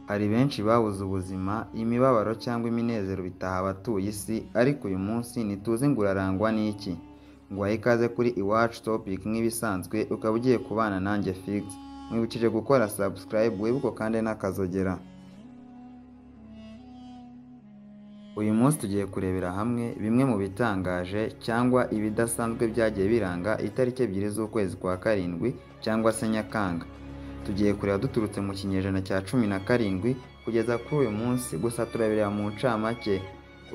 Hari benshi babuze ubuzima, imibabaro cyangwa iminezero bitaha abatuye isi, ariko uyu munsi ntituzi ngo urarangwa n'iki. Nguhaye ikaze kuri Iwacu Topic nk'ibisanzwe, ukaba ugiye kubana nanjye Fix. Nkwibukije gukora subscribe, wibuke kandi n'akazogera. Uyu munsi tugiye kurebera hamwe bimwe mu bitangaje cyangwa ibidasanzwe byagiye biranga itariki 2 z'ukwezi kwa 7 cyangwa se Nyakanga. Tugiye kureba duturutse mu kinyejana cya 17 kugeza kuri uyu munsi, gusa turabireba mu ncamake.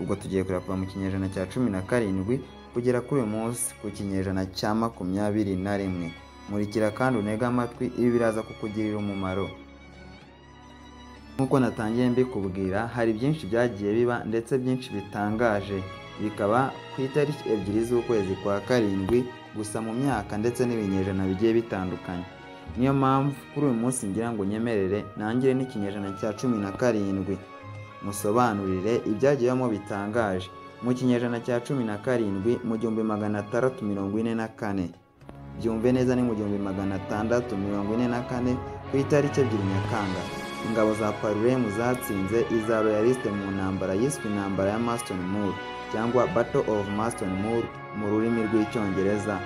Ubwo tugiye kureba kuva mu kinyejana cya 17 kugera kuri uyu munsi ku kinyejana cya 21. Nkurikira kandi unege amatwi, ibi biraza kukugirira umumaro. Nk'uko natangiye mbikubwira, hari byinshi byagiye biba ndetse byinshi bitangaje, bikaba ku itariki 2 z'ukwezi kwa 7 gusa mu myaka ndetse n'ibinyejana bigiye bitandukanye. Niyo mpamvu kuri uyu munsi ngira ngo nyemerere nangire n'ikinyejana cya 17, musobanurire ibyagiye bibamo bitangaje mu kinyejana cya 17 mu 1644. Byumve neza, ni mu 1644 ku itariki 2 Nyakanga, ingabo za Parulemu zatsinze iza Royaliste mu ntambara yiswe intambara ya Marston Moor cyangwa Battle of Marston Moor mu rurimi rw'Icyongereza.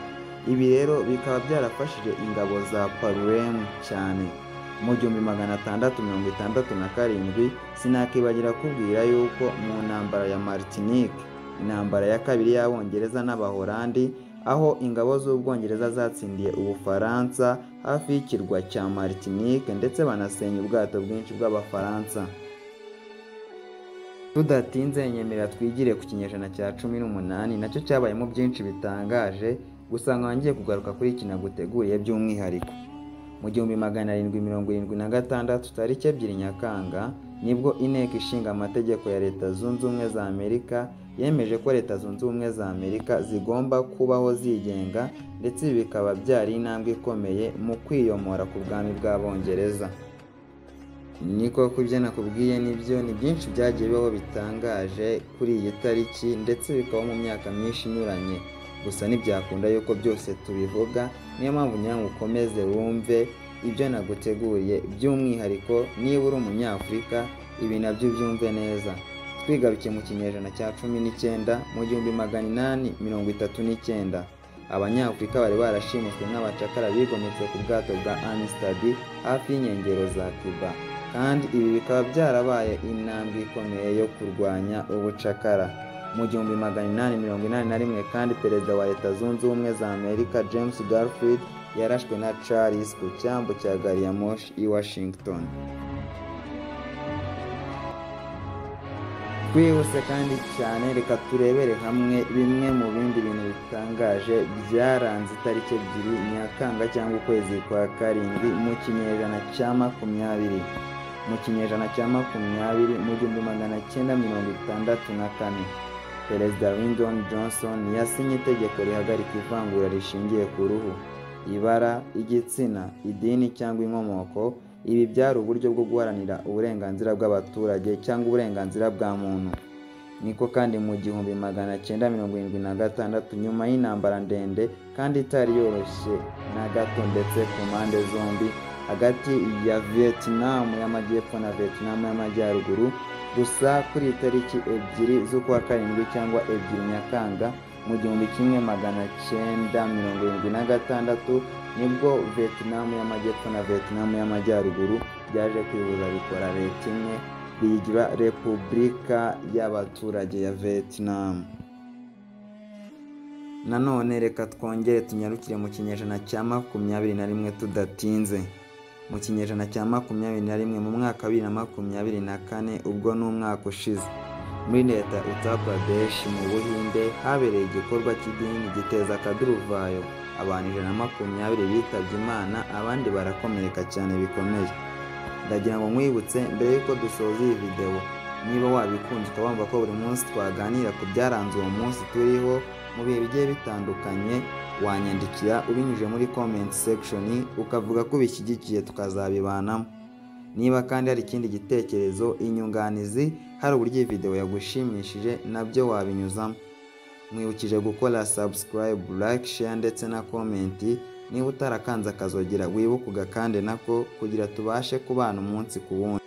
Ibi rero bikaba byarafashije ingabo za Parulemu cyane. Mu 1667 sinakibagira kubwira yuko mu ntambara ya Martinique, intambara ya kabiri y'Abongereza n'Abahorandi, aho ingabo z'Ubwongereza zatsindiye Ubufaransa hafi y'ikirwa cya Martinique ndetse banasenya ubwato bwinshi bw'Abafaransa. Tudatinze nyemerera twigire ku kinyejana cya 18, nacyo cyabayemo byinshi bitangaje, gusa nkaba ngiye kugaruka kuri iki naguteguriye by'umwihariko. Mu 1776 tariki 2 Nyakanga, nibwo Inteko Ishinga Amategeko ya Leta Zunze Ubumwe za Amerika yemeje ko Leta Zunze Ubumwe za Amerika zigomba kubaho zigenga, ndetse ibi bikaba byari intambwe ikomeye mu kwiyomora ku bwami bw'Abongereza. Niko kubyo nakubwiye nibyo, ni byinshi byagiye bibaho bitangaje kuri iyi tariki ndetse bikaba mu myaka myinshi inyuranye. Gusa ntibyakunda yuko byose tubivuga, niyo mpamvu ngira ngo ukomeze wumve ibyo naguteguriye, by'umwihariko niba uri umunyafurika ibi nabyo ubyumve neza. Twigarukiye mu kinyejana cya 19 mu 1839, Abanyafurika bari barashimuswe nk'abacakara bigometse ku bwato bwa Amistad hafi y'inkengero za Cuba, kandi ibi bikaba byarabaye intambwe ikomeye yo kurwanya ubucakara. Mu 1881 kandi Perezida wa Leta Zunze Ubumwe za Amerika James Garfield yarashwe na Charles ku cyambu cya gari ya moshi i Washington. Twihuse kandi cyane, reka turebere hamwe bimwe mu bindi bintu bitangaje byaranze itariki 2 Nyakanga cyangwa ukwezi kwa 7 mu kinyejana cya 20. Mu kinyejana cya 20 mu 1964, Perezida Lyndon Johnson yasinye itegeko rihagarika ivangura rishingiye ku ruhu, ibara, igitsina, idini cyangwa inkomoko. Ibi byari uburyo bwo guharanira uburenganzira bw'abaturage cyangwa uburenganzira bwa muntu. Niko kandi mu 1976, nyuma y'intambara ndende kandi itari yoroshye na gato ndetse ku mpande zombi hagati ya Vietnam y'Amajyepfo na Vietnam y'Amajyaruguru, gusa kuri itariki 2 z'ukwa 7 cyangwa 2 Nyakanga mu 1976, nibwo Vietnam y'Amajyepfo na Vietnam y'Amajyaruguru byaje kwihuza bikora leta imwe, bigira Repubulika y'Abaturage ya Vietnam. Nanone reka twongere tunyarukire mu kinyejana cya 21 tudatinze. Mu kinyejana cya 21 mu mwaka wa 2024, ubwo ni umwaka ushize, muri leta Uttar Pradesh mu Buhinde habereye igikorwa cy'idini giteza akaduruvayo, abantu 120 bitabye Imana, abandi barakomereka cyane bikomeye. Ndagira ngo nkwibutse mbere yuko dusoza iyi video, niba wabikunze ukaba wumva ko buri munsi twaganira ku byaranze uwo munsi turiho mu bihe bigiye bitandukanye, wanyandikira ubinyujije muri comment section ukavuga ko ubishyigikiye tukazabibanamo. Niba kandi hari ikindi gitekerezo, inyunganizi, hari uburyo iyi video yagushimishije, nabyo wabinyuzamo. Mwibukije gukora subscribe, like, share ndetse na comment. Niba utarakanze akazogera wibuke ugakande nako kugira tubashe kubana umunsi ku wundi.